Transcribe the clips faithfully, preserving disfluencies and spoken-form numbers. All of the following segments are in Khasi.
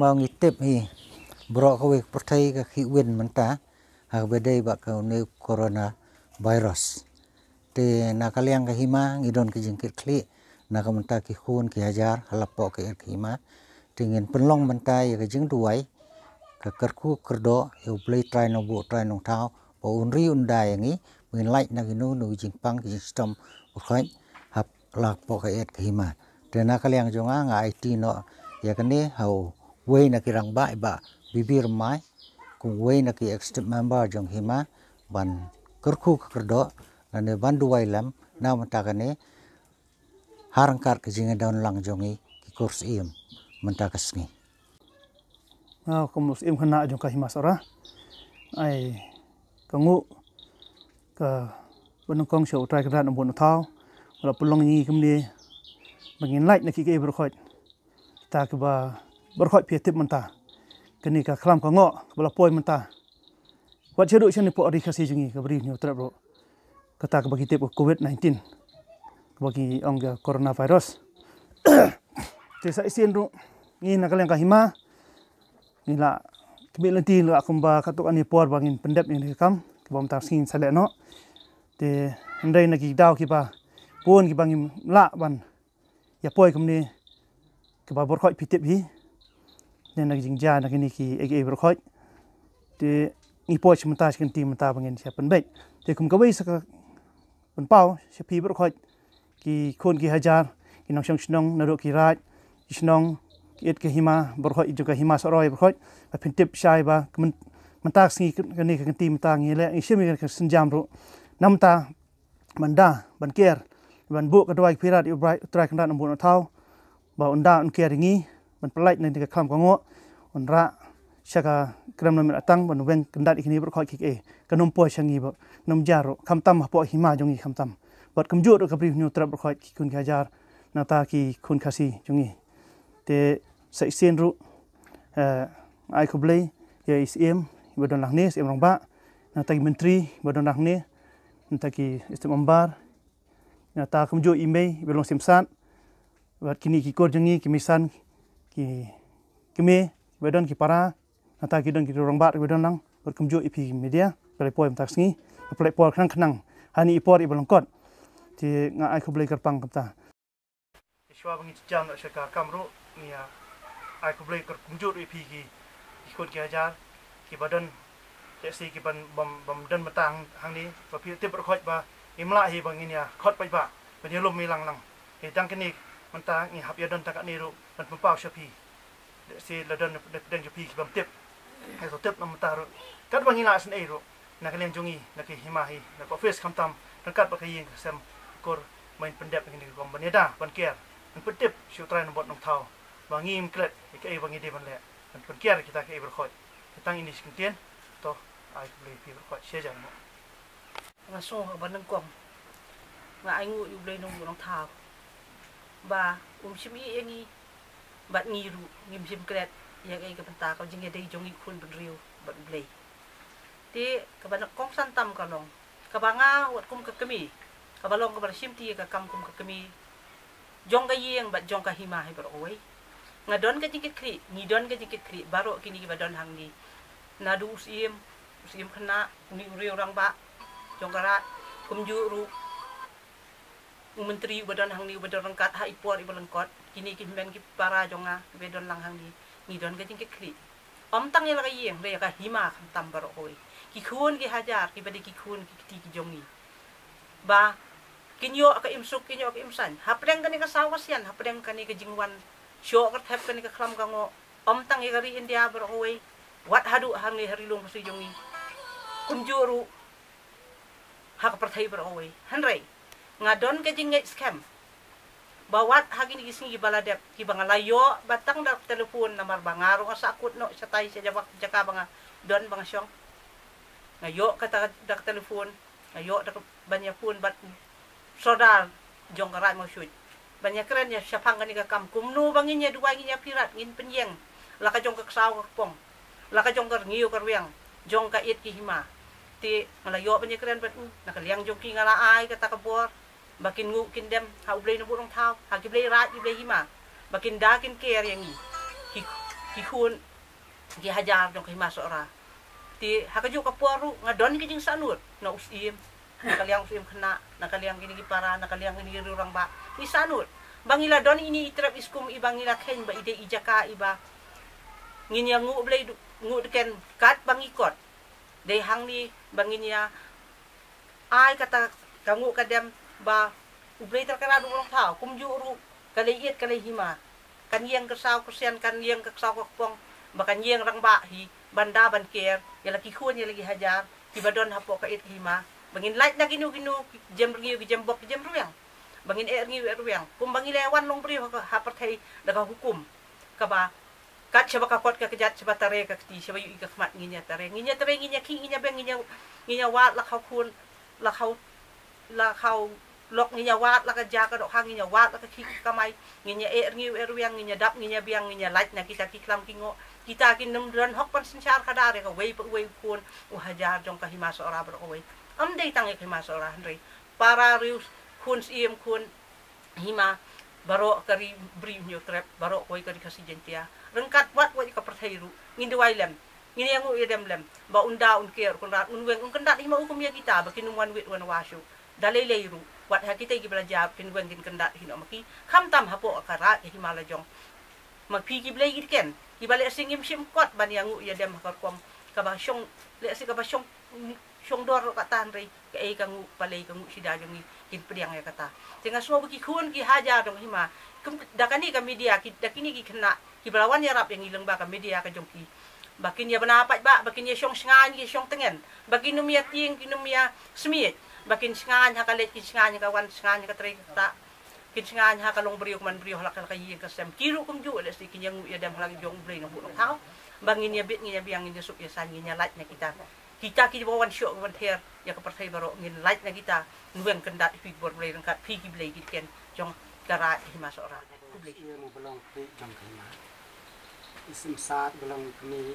Ba ngi tip hi, baroh kawei ka pyrthei ka khih win mynta ha kaba dei bad ka une u corona virus. Te na ka liang ka hima ngi don ka jingkitkhlieh na ka bynta ki khun ki hajar ha lapoh ka et ka hima. Te ngin pynlong mynta ïa ka jingduwai, ka kyrkhu kyrdoh ïa U Blei Trai Nongbuh Trai Nongthaw ba un ri un da ïa ngi, ba ngin lait na kino kino ki jingpang ki jingshitom baroh ha lapoh ka et ka hima. Te na ka liang jong nga, nga aiti noh ïa kane ha uwei na ki rangbah, i Bah B B Rymbai, kum uwei na ki executive member jong hima, ban kyrkhu ka kyrdoh lane ban duwai lem na ka bynta kane, ha ryngkat ka jingdon lang jong ngi ki kur syiem mynta ka sngi. Nga kum u syiem khynnah jong ka hima Sohra, ai ka nguh ka banyngkong sha U Trai Kynrad Nongbuh Nongthaw ba la pynlong ïa ngi kumne, ba ngin lait na ki kaei baroh, kita kiba baroh phi tip mynta, kane ka khlam ka ngoh kaba la poi mynta wat shaduh shane hapoh ri Khasi jong ngi, ka Bri Hynñiewtrep ruh, kata kaba ki tip ka covid nineteen, kaba ki ong ka coronavirus. Te sa shisien ruh ngi na ka liang ka hima ngi la khmih lynti la kumba katto katne por ba ngin pyndep ïa kane ka kam, kaba mynta ka sngi ngin sa leh noh. Te hynrei na ki daw kiba bun kiba ngim lah ban ïa poi kumne, kaba baroh phi tip hi, ne na ka jingjia na kine kiei kiei baroh, te ngi poi sha mynta sha ka kynti mynta ba ngin sa pynbeit. Te kum kawei sa ka pynpaw sha phi baroh, ki khun ki hajar, ki nongshong shnong naduh ki raid, ki shnong, ki et ki hima baroh, jong ka hima Sohra baroh, ba phin tip shai ba ka myn-, mynta ka sngi kane ka kynti mynta ngi leh, ngi shim ïa ka sienjam ruh na mynta ban da ban ker, ban buh ka duwai pyrshah ïa U Trai Kynrad Nongbuh Nongthaw ba un da un ker ïa ngi, ban pynlait na kane ka khlam ka ngoh, un rah sha ka krem na miet tang, ban weng kyndat ïa kine baroh ki kaei, kan ym poi sha ngi ba, kan ym jia ruh, khamtam hapoh hima jong ngi khamtam, bad kumjuh ruh ka Bri Hynñiewtrep baroh, ki khun ki hajar, nangta ki khun Khasi jong ngi. Te sa shisien ruh, eh, ai khublei ïa i Syiem iba don lang hangne, Syiem Rangbah, nangta ki myntri iba don lang hangne, nangta ki Syiem Ambar, nangta kumjuh i mei iba long Syiem Sad, bad kine ki kur jong ngi, ki mei san, ki kmie iba don, ki para, nangta ki don ki rangbah iba don lang, bad kumjuh ïa phi media ba la poi mynta ka sngi, ba la poi por khnang khnang ha kane i por iba lyngkot. Te nga ai khublei kyrpang kumta. Shuwa ba ngin jam noh sha ka kam ruh, ngi ïa ai khublei kyrpang kumjuh ruh ïa phi ki, ki khun ki hajar kiba don, te shi kiban bym, bym don mynta hangne, ba phi tip baroh ba ngim lah hi ba ngin ïa khot paidbah ban ïalum ïalang lang. Te tang kane mynta ngi hap ïa don tang kane ruh ban pynpaw sha phi. Te shi la don, la pdeng sha phi ki bym tip, hynrei to tip na mynta ruh, katba ngi lah shen ei ruh, na ka liang jong ngi, na ka hima hi, na ka office khamtam, ryngkat bad ka ïing ka sem, ka kur, ba ngin pyndep ïa kine ki kam ban ïada ban ker, ban pyntip sha U Trai Nongbuh Nongthaw ba ngim klet ïa kaei ba ngi dei ban leh, ban pynker ïa kita kiei baroh. Te tang ine shi kyntien, to ai khublei ïa phi baroh, shi hajar nguh. Nga sngew kaba nyngkong, nga ai nguh ïa U Blei Nongbuh Nongthaw ba um shym ïeh ïa ngi, bad ngi ruh ngim shym klet ïa kaei ka bynta ka jingïadei jong ngi khun bynriew bad U Blei. Te kaba nyngkong san tam ka long, kaba nga wat kum ka kmie, kaba long kaba la shimti ïa ka kam kum ka kmie jong ka ïing bad jong ka hima hi baroh kawei, nga don ka jingkitkhlieh, ngi don ka jingkitkhlieh baroh kine kiba don hangne, naduh u Syiem, u Syiem Khynnah, une u Riew Rangbah jong ka Raid, kumjuh ruh u Myntri uba don hangne, uba don ryngkat ha i por iba lyngkot, kine ki hynmen ki para jong nga kiba don lang hangne, ngi don ka jingkitkhlieh. Ym tang ïa la ka ïing, hynrei ïa ka hima khamtam baroh kawei, ki khun ki hajar kiba dei ki khun ki kti ki jong ngi, ba kin ïoh ka imsuk, kin ïoh ka imsaiñ hapdeng kane ka saw ka sian, hapdeng kane ka jingwan shoh kyrthep kane ka khlam ka ngoh, ym tang ïa ka ri India baroh kawei, wat haduh hangne ha Ri Lum Khasi jong ngi, kumjuh ruh ha ka pyrthei baroh kawei. Hynrei nga don ka jingngeit skhem ba wat ha kine ki sngi ba la dep, kiba nga la ïoh ba tang da ka telephone, namar ba nga ruh nga sahkut noh shatai sha jaka ba nga don ba nga shong. Nga ïoh kata da ka telephone, nga ïoh da ka ban ïa phone bad u Sordar jong ka Raid Mawshuit, ban ïa kren ïa shaphang kane ka kam, kumno ba ngin ïa duwai, ngin ïa pyrkhat, ngin pynïeng, la ka jong ka ksaw ka kpong, la ka jong ka rngiew ka rwiang jong ka ïit ki hima. Te nga la ïoh ban ïa kren bad u, na ka liang jong ki nga la ai kata ka bor ba kin nguh kin dem ha U Blei Nongbuh Nongthaw, ha ki blei raid ki blei hima, ba kin da kin ker ïa ngi. Ki ki khun ki hajar jong ka Hima Sohra. Te ha kajuh ka por ruh nga don ki jingsahnud na u Syiem, na ka liang u Syiem Khynnah, na ka liang kine ki para, na ka liang kine ki riew rangbah. Ngi sahnud ba ngi la don ine i trep i skum iba ngi la kheiñ ba i dei i jaka iba ngin ïa nguh Blei du-, nguh dken katba ngi kot. Dei hangne ba ngin ïa ai kata ka nguh ka dem ba U Blei Trai Kynrad u long thaw, kumjuh ruh ka lei ïit ka lei hima. Kan ïeng ka saw ka sian, kan ïeng ka saw ka kpong, ba kan ïeng rangbah hi ban da ban ker ïa la ki khun ïa la ki hajar kiba don hapoh ka ïit ka hima, ba ngin lait na kino kino ki jem rngiew, ki jem bok, ki jem rwiang, ba ngin eh rngiew eh rwiang, kumba ngi la wan long briew ha ka, ha pyrthei da ka hukum kaba kat shaba ka kot ka kjat, shaba tare ka kti, shaba ïohi ka khmat, ngin ïa tare, ngin ïa tare, ngin ïa khih, ngin ïa biang, ngin ïa, ngin ïa wad la khaw khun, la khaw, la khaw lok, ngin ïa wad la ka ja ka dohkha, ngin ïa wad la ka khih ka kamai, ngin ïa eh rngiew eh rwiang, ngin ïa dap, ngin ïa biang, ngin ïa lait na kita ki klam ki ngoh. Kita kin ym don hok ban synshar khadar ïa kawei pa uwei u khun u hajar jong ka Hima Sohra baroh kawei. Ym dei tang ïa ka Hima Sohra hynrei para riew, khun Syiem, khun hima, baroh ka Ri Bri Hynñiewtrep, baroh kawei ka Ri Khasi Jaiñtia, ryngkat wat wat ka pyrthei ruh, ngin duwai lem, ngin ïa nguh ïa dem lem ba un da un ker, un kynrad, un weng, un kyndat hi ma u kum ïa kita ba kin ym wan wit wan wa shuh. Da lei lei ruh wat ha kita kiba la jia kin weng kin kyndat hi noh ma ki, khamtam hapoh ka Raid ka Hima la jong. Ma phi ki blei ki dken kiba lehse ngim shym kot ban ïa nguh ïa dem ha ka rukom kaba shong, lehse kaba shong shong dor ruh kata, hynrei kaei ka nguh, balei ka nguh sida jong ngi kin pdiang ïa kata. Te nga sngew ba ki khun ki hajar jong hima, kum da kane ka media, ki, da kine ki khynnah kiba la wan ïarap ïa ngi lyngba ka media ka jong ki, ba kin ïa bna paidbah, ba kin ïa shong shngaiñ, ki shong tngen, ba kin ym ïa tieng, kin ym ïa smiej, ba kin shngaiñ ha ka leit, kin shngaiñ ha ka wan, shngaiñ ha ka trei ka ktah, kin shngaiñ ha ka long briew ka man briew, ha la ka, la ka ïing ka sem. Ki ruh kumjuh, lehse kin ïa nguh ïa dem ha la ka jong U Blei Nongbuh Nongthaw, ba ngin ïa bit, ngin ïa biang, ngin ïa suk ïa saiñ, ngin ïa lait na kita. Kita kiba wan shoh wan ther ïa ka pyrthei baroh, ngin lait na kita, ngin weng kyndat ïa phi ki bor Blei ryngkat phi ki blei ki dken jong ka Raid ka Hima Sohra. Khublei. Ïa mo ba long phi jong ka hima. I Syiem Sad ba long kmie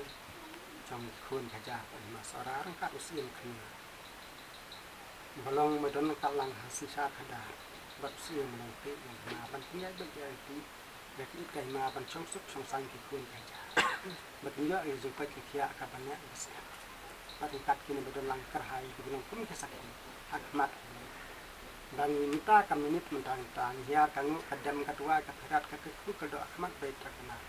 jong ki khun ka ja ka Hima Sohra ryngkat u Syiem Khynnah. Ba long ba don ka lang ha synshar khadar bad u Syiem ba long phi jong ka hima ban pynïaid bad ïaid ki ïa ka ïit ka hima ban shong suk shong saiñ ki khun ka ja. Ba kin ïoh ïa ka jingkoit ka khiah kaba neh ba sngap. Bad ryngkat kine ba don lang kyrhai kiba long kum ki sakhi ha khmat U Blei. Ba ngi mynta ka minit mynta mynta ngi hiar ka nguh ka dem ka duwai ka pyrkhat ka kyrkhu ka doh ha khmat U Blei Trai Kynrad.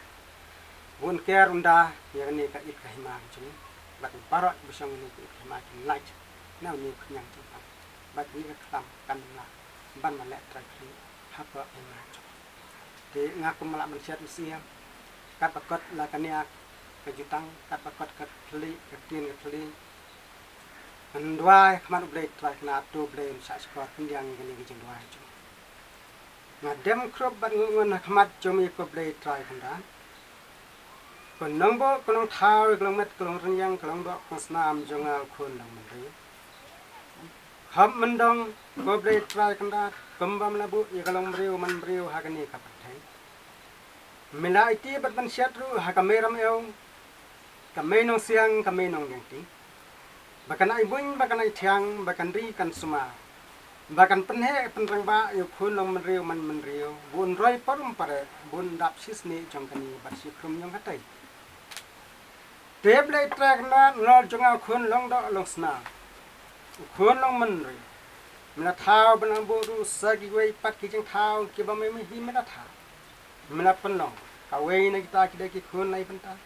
Ba un ker un da ïa kane ka ïit ka hima ka jong ngi. Bad baroh kiba shong ïa kane ka ïit ka hima kin lait na une u khñiang jingpang. Bad kane ka khlam kan ym lah ban ym leh trai khlieh hapoh ka hima jong ngi. Te nga kum ma lah ban shet u Syiem, katba kot la ka niak ka jutang, katba kot ka thylliej, ka ktien ka thylliej, ngan duwai ha khmat U Blei Trai Kynrad, to U Blei un shah shkor pyndiang ïa kane ka jingduwai jong ngi. Nga dem khrup bad nguh ngun ha khmat jong me ko Blei Trai Kynrad. Ko Nongbuh, ko Nongthaw, ko Longmet, ko Longrynïeng, ko Longdoh, ko Longsnam jong nga u khun Longmynriew. Khop myndong ko Blei Trai Kynrad, kumba me la buh ïa ka longbriew manbriew ha kane ka pyrthei. Me la aiti bad ban shet ruh ha ka Mei Ramew, ka Mei Nongsiang, ka Mei Nongdiangti, ba kan ai buiñ, ba kan ai thiang, ba kan ri kan sumar, ba kan pynheh pynrangbah ïa u khun Longmynriew manmynriew, ba un roi parum pareh, ba un dap shisneiñ jong kane bad shi khrum jong katei. Te Blei Trai Kynrad, nalor jong nga u khun Longdoh Longsnam, u khun Longmynriew, me la thaw ban ïa buh ruh sa kiwei pat ki jingthaw kiba me, me hi me la thaw. Me la pynlong kawei na kita ki dei ki khun lai bynta,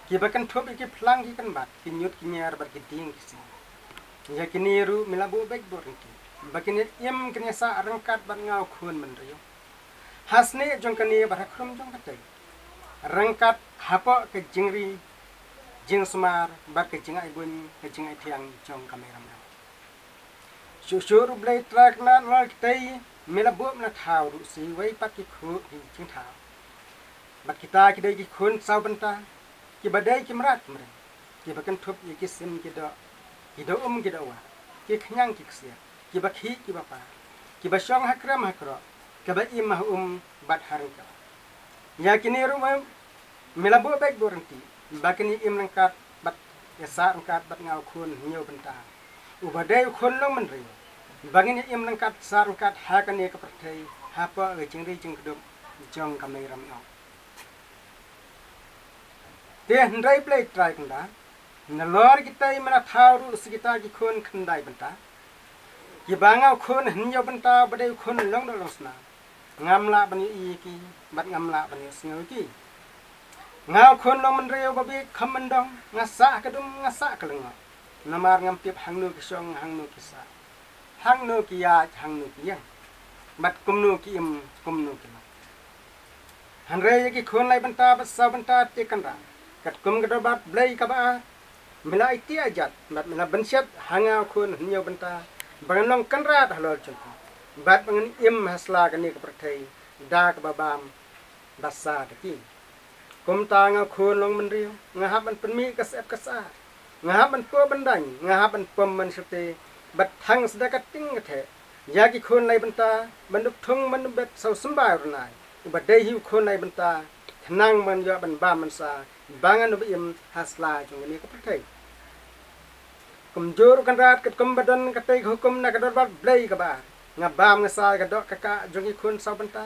kiba kynthup ïa ki phlang ki kynbat, ki ñiut ki ñiar bad ki dieng ki siej. Ïa kine ruh me la buh beit buh ryngki ba kin ïa im kin ïa sah ryngkat bad nga u khun mynriew. Ha snieh jong kane bad ha khrum jong katei, ryngkat hapoh ka jingri jingsumar bad ka jingai buiñ ka jingai thiang jong ka Mei Ramew. Shuh shuh ruh Blei Trai Kynrad, nalor kitei me la buh me la thaw ruh sa kiwei pat ki khun ki jingthaw. Bad kita ki dei ki khun saw bynta, kiba dei ki mrad ki mreng, kiba kynthup ïa ki sim ki doh, ki doh um ki doh wah, ki khñiang ki ksiar, kiba khih kiba par, kiba shong ha krem ha kroh, kiba im ha um bad ha ryngkew. Ïa kine ruh me, me la buh beit buh ryngki ba kin ïa im ryngkat bad ïa sah ryngkat bad nga u khun hynñiew bynta, uba dei u khun Longmynriew, ba ngin ïa im ryngkat sah ryngkat ha kane ka pyrthei hapoh ka jingri jingkdup jong ka Mei Ramew. Te hynrei Blei Trai Kynrad, nalor kitei mynta thaw ruh sa kita ki khun khyndai bynta, kiba nga u khun hynñiew bynta ba dei u khun Longdoh Longsnam, ngam lah ban ïohi ïa ki bad ngam lah ban ïohsngew ïa ki. Nga u khun Longmynriew ba bieit kham myndong, nga sah ka dum, nga sah ka lyngngoh. Namar ngam tip hangno ki shong, hangno ki sah, hangno ki ïaid, hangno ki ïeng, bad kumno ki im, kumno ki long. Hynrei ïa ki khun lai bynta bad saw bynta te Kynrad, katkum ka dorbar Blei kaba ar, me la aiti ajaid bad me la bynshet ha nga u khun hynñiew bynta ba ngan long Kynrad halor jong ki bad ba ngan im ha sla kane ka pyrthei da kaba bam basa da ki. Kumta nga u khun Longmynriew nga hap ban pynmih ka syep ka sah, nga hap ban pom ban daiñ, nga hap ban pom ban shyrti bad thang sda ka ting ka theh ïa ki khun lai bynta, ban dup thung ban dup bet saw symbai u rnai uba dei hi u khun lai bynta, khnang ban ïoh ban bam ban sah ba ngan ïoh im ha sla jong kane ka pyrthei. Kumjuh ruh Kynrad, katkum ba don katei ka hukum na ka dorbar Blei kaba ar, nga bam nga sah ïa ka doh ka kah jong ki khun saw bynta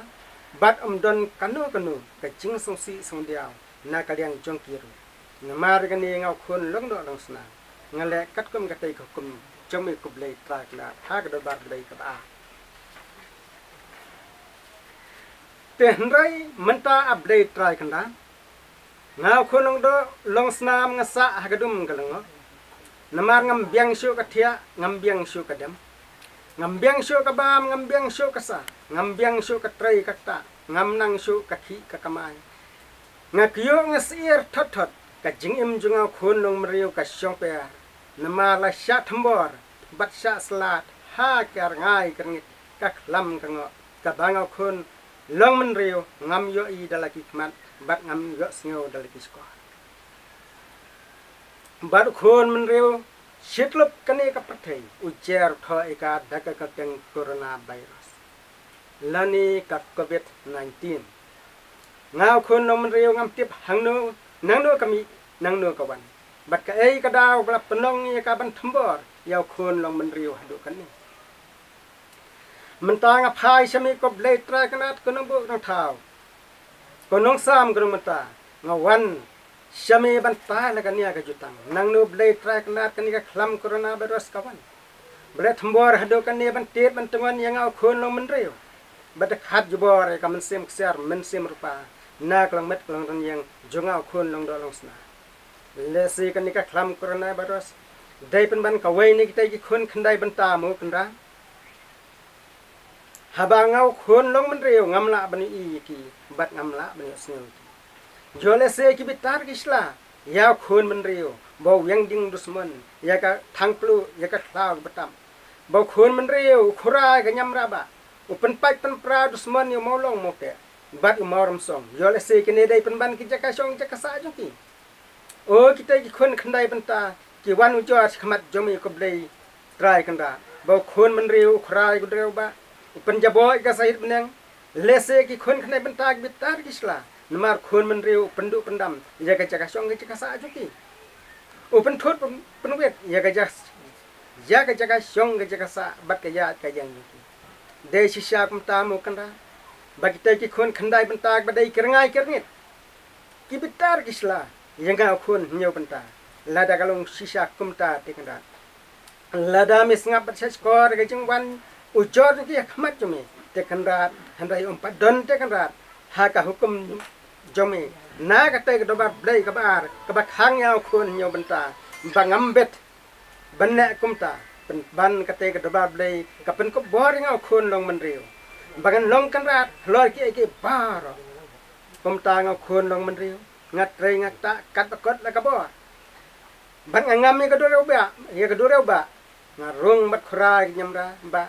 bad ym don kano kano ka jingsngewsih sngewdiaw na ka liang jong ki ruh. Namar kane nga u khun Longdoh Longsnam, nga leh katkum katei ka hukum jong me ko Blei Trai Kynrad ha ka dorbar Blei kaba ar. Te hynrei mynta, a Blei Trai Kynrad, nga u khun Longdoh Longsnam nga sah ha ka dum ka lyngngoh. Namar ngam biang shuh ka thiah, ngam biang shuh ka dem, ngam biang shuh ka bam, ngam biang shuh ka sah, ngam biang shuh ka trei ka ktah, ngam nang shuh ka khih ka kamai. Nga kyiuh nga syier thot thot, ka jingim jong nga u khun Longmynriew ka shong per. Namar la shah thombor bad shah slad ha ka rngai ka rngit, ka khlam ka ngoh, kaba nga u khun Longmynriew ngam ïohi da la ki khmat bad ngam ïohsngew da la ki shkor. Bad u khun Mynriew, shitlup kane ka pyrthei u jer thoh ïa ka da ka kyrteng Corona virus lane ka Covid nineteen. Nga u khun Longmynriew ngam tip hangno, nangno ka mih, nangno ka wan, bad kaei ka daw ba la pynlong ïa ka ban thombor ïa u khun Longmynriew haduh kane. Mynta nga phai sha me ko Blei Trai Kynrad, ko nongbuh nongthaw, ko nongsam ko nongmynta. Nga wan sha me ban tai la kane ka jutang, nangno Blei Trai Kynrad kane ka khlam Corona virus ka wan, ba la thombor haduh kane ban tied ban tyngon ïa nga u khun Longmynriew. Bad da khat jubor ïa ka mynsiem ksiar mynsiem rupa na ka long met ka long rynïeng jong nga u khun Longdoh Longsnam. Lehse kane ka khlam Corona virus dei pynban kawei na kitei ki khun khyndai bynta mo Kynrad, haba nga u khun Longmynriew ngam lah ban ïohi ïa ki bad ngam lah ban ïohsngew ïa ki. Ïoh lehse ki bitar ki shla ïa u khun Mynriew ba u ïeng ding dusmon ïa ka thang pluh, ïa ka khlaw ka btap, ba u khun Mynriew u khura ïa ka niam Rahbah, u pynpait pynpra dusmon ïa u Mawlong Mawteh bad u Mawrymsong. Ïoh lehse kine dei pynban ki jaka shong jaka sah jong ki. O kitei ki khun khyndai bynta, ki wan ujor sha khmat jong me ko Blei Trai Kynrad, ba u khun Mynriew u khura ïa u Duriaw Bah, u pynjaboh ïa ka sahit bneng. Lehse ki khun khyndai bynta ki bitar ki shla, namar khun Mynriew u pynduh pyndam ïa ka jaka shong ka jaka sah jong ki, u pynthut pyn-, pynwit ïa ka ja-, ïa ka jaka shong ka jaka sah bad ka ïaid ka ïeng jong ki. Dei shisha kumta mo Kynrad, ba kitei ki khun khyndai bynta ba dei ki rngai ki rngit, ki bitar ki shla ïa nga u khun hynñiew bynta. Lada ka long shisha kumta te Kynrad, lada me sngap bad shah shkor ka jingwan ujor jong ki ha khmat jong me te Kynrad, hynrei ym pat don te Kynrad ha ka hukum jong me na katei ka dorbar Blei kaba ar, kaba khang ïa u khun hynñiew bynta ba ngam bit ban leh kumta, pynban katei ka dorbar Blei ka pynkup bor ïa nga u khun Longmynriew ba ngan long Kynrad halor kiei kiei baroh. Kumta nga u khun Longmynriew nga trei nga ktah katba kut la ka bor. Bad nga ngam ïa ka Duriaw Bah, ïa ka Duriaw Bah, nga rung bad khura ïa ka niam Rahbah,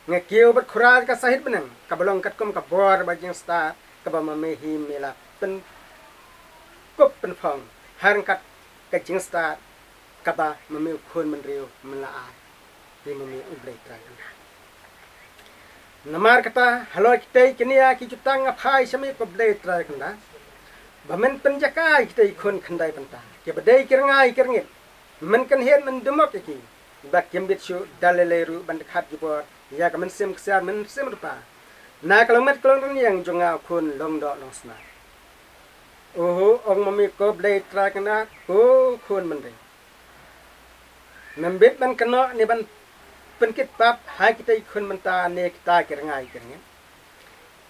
nga kiew bad khura ïa ka sahit bneng, kaba long katkum ka bor bad jingstad kaba ma me hi me la pynkup pynphong ha ryngkat ka jingstad kaba ma me u khun Mynriew me la ai ïa ma me u Blei Trai Kynrad. Namar kata halor kitei kine ki jutang nga phai sha me ko Blei Trai Kynrad, ba men pynjakai kitei ki khun khyndai bynta kiba dei ki rngai ki rngit, men kynhied men dumok ïa ki ba kim bit shuh da lei lei ruh ban dkhat jubor ïa ka mynsiem ksiar mynsiem rupa na ka long met ka long rynïeng jong nga u khun Longdoh Longsnam. Oho, ong ma me ko Blei Trai Kynrad, ko khun bynriew. Mem bit ban kynnoh ne ban pynkit pap ha kita ki khun mynta ne kita ki rngai ki rngit.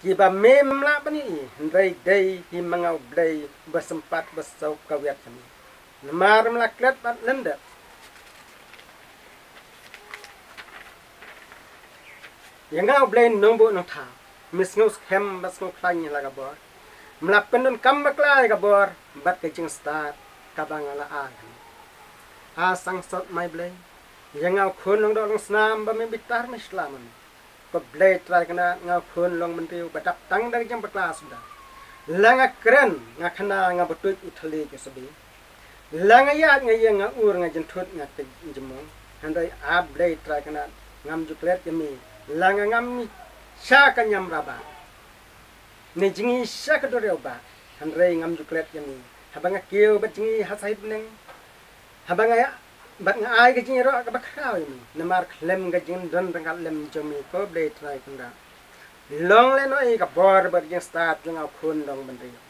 Kiba me mem lah ban ïohi, hynrei dei hi ma nga U Blei ba sympat ba suk ka wiat ka me. Namar mem lah klet bad lyndet ïa nga U Blei nongbuh nongthaw. Me sngew skhem bad sngew khlaiñ ïa la ka bor. Mem lah pyndonkam bakla ïa ka bor bad ka jingstad kaba nga la ai. A sang sot mai Blei ïa nga u khun long doh long snam ba me bitar me shlama me. Ko Blei Trai Kynrad, nga u khun long bynriew ba dap tang da ka jingbakla suda. La nga kren nga khana nga btuid u thylliej u sbi. La nga ïaid nga ïeng nga ur nga jynthut nga kjmong. Hynrei A Blei Trai Kynrad, ngam ju klet ïa me. La nga ngam sha ka niam rabah ne jngi sha ka duriaw bah, hynrei ngam ju klet ïa me. Haba nga kiew bad jngi ha sahit bneng, haba nga ïa bad nga ai ka jingïaroh kaba khraw ïa me. Namar khlem ka jingdon ryngkat lem jong me ko Blei Trai Kynrad, long lehnoh ïa ka bor bad ka jingstad jong nga u khun long bynriew.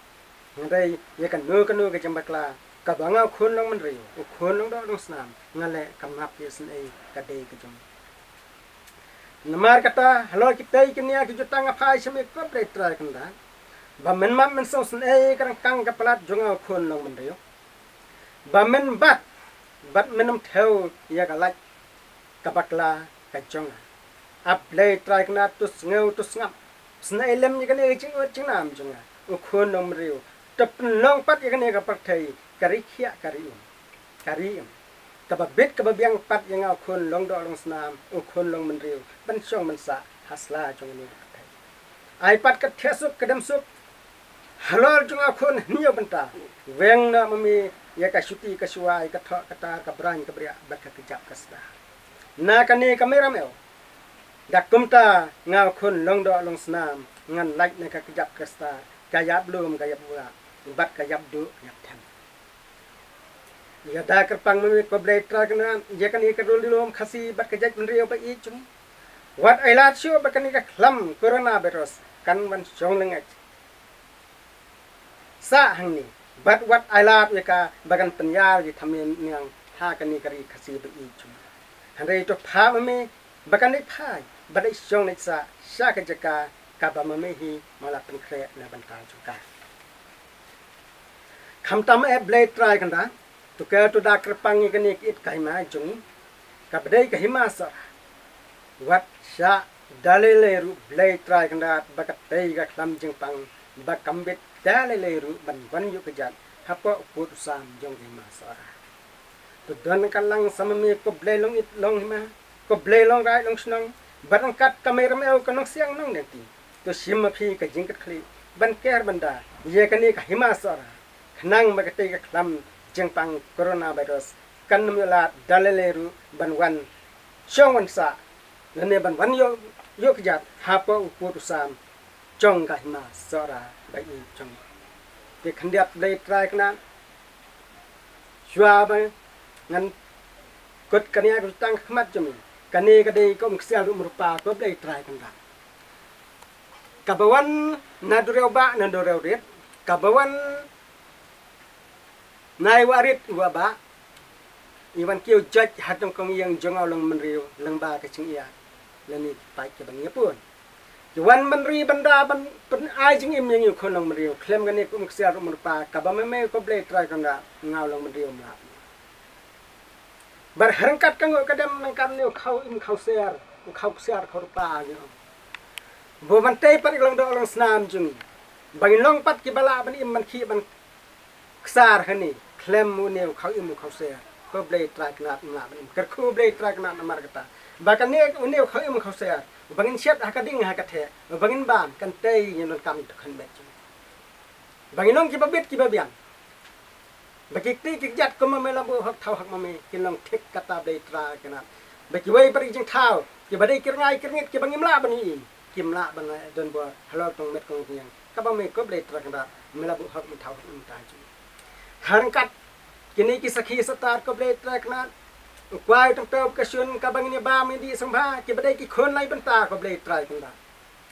Hynrei ïa kano kano ka jingbakla kaba nga u khun long bynriew, u khun long doh long snam, nga leh ka map ïa sngewsih ka dei ka jong. Namar kata halor kitei ki nia ki jutang nga phai sha me ko Blei Trai Kynrad, ba men map men sngewsih ka ryngkang ka palat jong nga u khun long bynriew. Ba men bat bad men ym thew ïa ka lait ka bakla ka jong nga. A Blei Trai Kynrad, to sngew to sngap. Sngewsih lem ïa kane ka jingud jingnam jong nga u khun long bynriew. To pynlong pat ïa kane ka pyrthei ka ri khiah ka ri um, ka ri im. Kaba bit kaba biang pat ïa nga u khun long doh long snam, u khun long bynriew, ban shong ban sah ha sla jong kane ka pyrthei. Ai pat ka thiah suk ka dem suk halor jong nga u khun hynñiew bynta. Weng noh ma me ïa ka shuti ka shuwa, ïa ka thoh ka tar, ka brain ka briah bad ka kjap ka star. Na kane ka mei Ramew, da kumta nga u khun long doh long snam ngan lait na ka kjap ka star, ka ïap lum ka ïap wah bad ka ïap duh ka ïap them. Ïada kyrpang ma me ko Blei Trai Kynrad, ïa kane ka dul dilum Khasi bad ka jaitbynriew ba ïeit jong ngi. Wat ai lad shuh ba kane ka khlam corona virus kan wan shong lyngngait sah hangne. Bad wat ai lad ïa ka ba kan pynïar ïa ka mei niang ha kane ka ri Khasi ba ïeit jong ngi. Hynrei to phah ma me ba kan leit phai bad leit shong leit sah sha ka jaka kaba ma me hi ma la pynkhreh na bynta jong ka. Khamtam eh Blei Trai Kynrad, to kyrkhu da kyrpang ïa kane ka it ka hima jong ngi kaba dei ka hima Sohra. Wat shah da lei lei ruh Blei Trai Kynrad ba katei ka khlam jingpang ba kam bit da lei lei ruh ban wan ïuh kjat hapoh u pud u sam jong ka hima Sohra. To don ka lang sa ma me ko Blei long it long hima, ko Blei long raid long shnong, bad ryngkat ka mei Ramew ka nongsiang nongdiang ti. To shim ma phi ka jingkitkhlieh ban ker ban da ïa kane ka hima Sohra, khnang ba katei ka khlam jingpang corona virus kan ym ïoh lad da lei lei ruh ban wan shong wan sah lane ban wan ïuh, ïuh kjat hapoh u pud u sam jong ka hima Sohra ba ïeit jong ngi. Te khyndiat Blei Trai Kynrad, shuwa ba ngan kut kane ka jutang khmat jong me, kane ka dei ka umksiar ruh mrupa ko Blei Trai Kynrad, kaba wan na duriaw bah na duriaw rit, kaba wan na i wah rit i wah bah, i wan kiew joit ha tong kong ïing jong nga u long bynriew lyngba ka jingïa lane ki paid kiba ngi ïa pun. Ki wan bynriew ban da ban pyn-ai jingim ïa ngi u khun long bynriew, khlem kane ka umksiar ruh mrupa kaba ma me ko Blei Trai Kynrad, nga u long bynriew ym lah. Bad ryngkat ka nguh ka dem ryngkat ne u khaw im khaw siar, u khaw siar khaw rupa ngi ong. Ba ban tei pat ïa ka long doh long snam jong ngi, ba ngin long pat kiba lah ban im ban khih ban ksar hangne, khlem une u khaw im u khaw siar, ko Blei Trai Kynrad ym lah ban im. Kyrkhu Blei Trai Kynrad namar kata, ba kane une u khaw im u khaw siar ba ngin shet ha ka ding ha ka theh, ba ngin bam, kan tei ïa ngi donkam ïa ka khun met jong ngi. Ba ngin long kiba bit kiba biang. Ba ki kti ki kjat kum ma me la buh hok thaw hok ma me kin long thik kata Blei Trai Kynrad. Ba kiwei pat ki jingthaw kiba dei ki rngai ki rngit kiba ngim lah ban ïohi, kim lah ban don bor halor tong met kong kieng, kaba me ko Blei Trai Kynrad me la buh hok me thaw hok me thaw jong. Ha ryngkat kine ki sakhi satar ko Blei Trai Kynrad, u kwai tong tau ka shun kaba ngin ïa bam ïa dih sngewbha, kiba dei ki khun lai bynta ko Blei Trai Kynrad.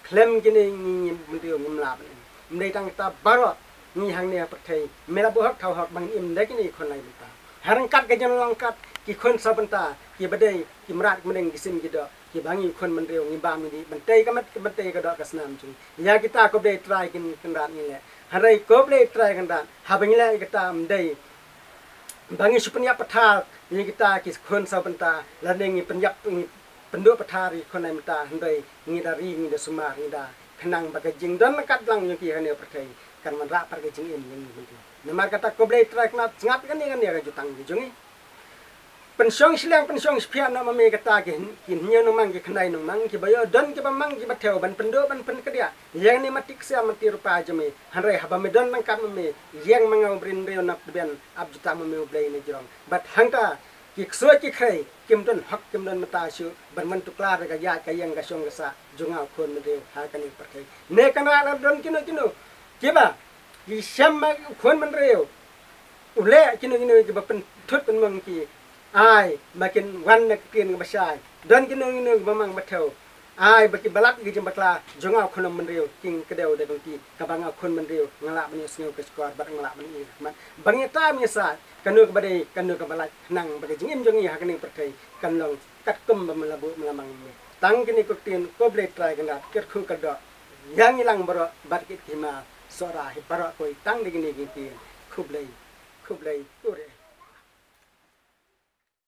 Khlem kine ngi ngim bynriew ngim lah ban im. Ym dei tang kita baroh, ngi hangne ha pyrthei, me la buh hok thaw hok ba ngin im da kine ki khun lai bynta. Ha ryngkat ka jingïalong kat ki khun saw bynta, ki ba dei ki mrad ki mneng ki sim ki doh, ki ba ngi khun bynriew ngi bam ngi dih, ban tei ka met ban tei ka doh ka snam jong ngi. Ïa kita ko Blei Trai Kynrad ngi leh. Hynrei ko Blei Trai Kynrad, haba ngi leh ïa kata ym dei ba ngi shu pynïap pathar ïa kita ki khun saw bynta, lane ngi pynïap, ngi pynduh pathar ïa ki khun lai bynta, hynrei ngi da ri, ngi da sumar, ngi da khnang ba ka jingdon ryngkat lang jong ki hangne ha pyrthei kan wanrah pat ka jingim jong ngi mynta. Namar kata ko Blei Trai Kynrad, sngap kane, kane ka jutang ka jong ngi. Pynshong shiliang pynshong shiphiah noh ma me kata ki hyn-, ki hynñiew nongmang, ki khyndai nongmang, ki ba ïoh don ki ba mang ki ba thew ban pynduh ban pynkdiah ïa kane mati ksiam mati rupa jong me. Hynrei haba me don ryngkat ma me, ïeng ma nga u briew na pdben, ap jutang ma me U Blei na jrong. Bad hangta ki ksuid ki khrei kim don hok kim don mynta shuh ban wan tuklar ka ïaid ka ïeng ka shong ka sah jong nga u khun bynriew ha kane ka pyrthei. Ne Kynrad, la don kino kino kiba ki shem ma u khun bynriew u leh kino kino kiba pynthut pynmong ki, ai ba kin wan na ka ktien kaba shai. Don kino kino kiba mang ba thew, ai ba ki ba lap ïa ka jingbakla jong nga u khun bynriew, kin kdew da ka lynti kaba nga u khun bynriew nga lah ban ïohsngew ka shkor bad nga lah ban ïohi ka khmat. Ba ngi tam ngi sah kano kaba dei kano kaba lait, khnang ba ka jingim jong ngi ha kane ka pyrthei kan long katkum ba me la buh me la mang me. Tang kine ko ktien ko Blei Trai Kynrad, kyrkhu kyrdoh ïa ngi lang baroh bad kit ki hima Sohra hi baroh kawei, tang da kine ki ktien. Khublei, khublei, u re.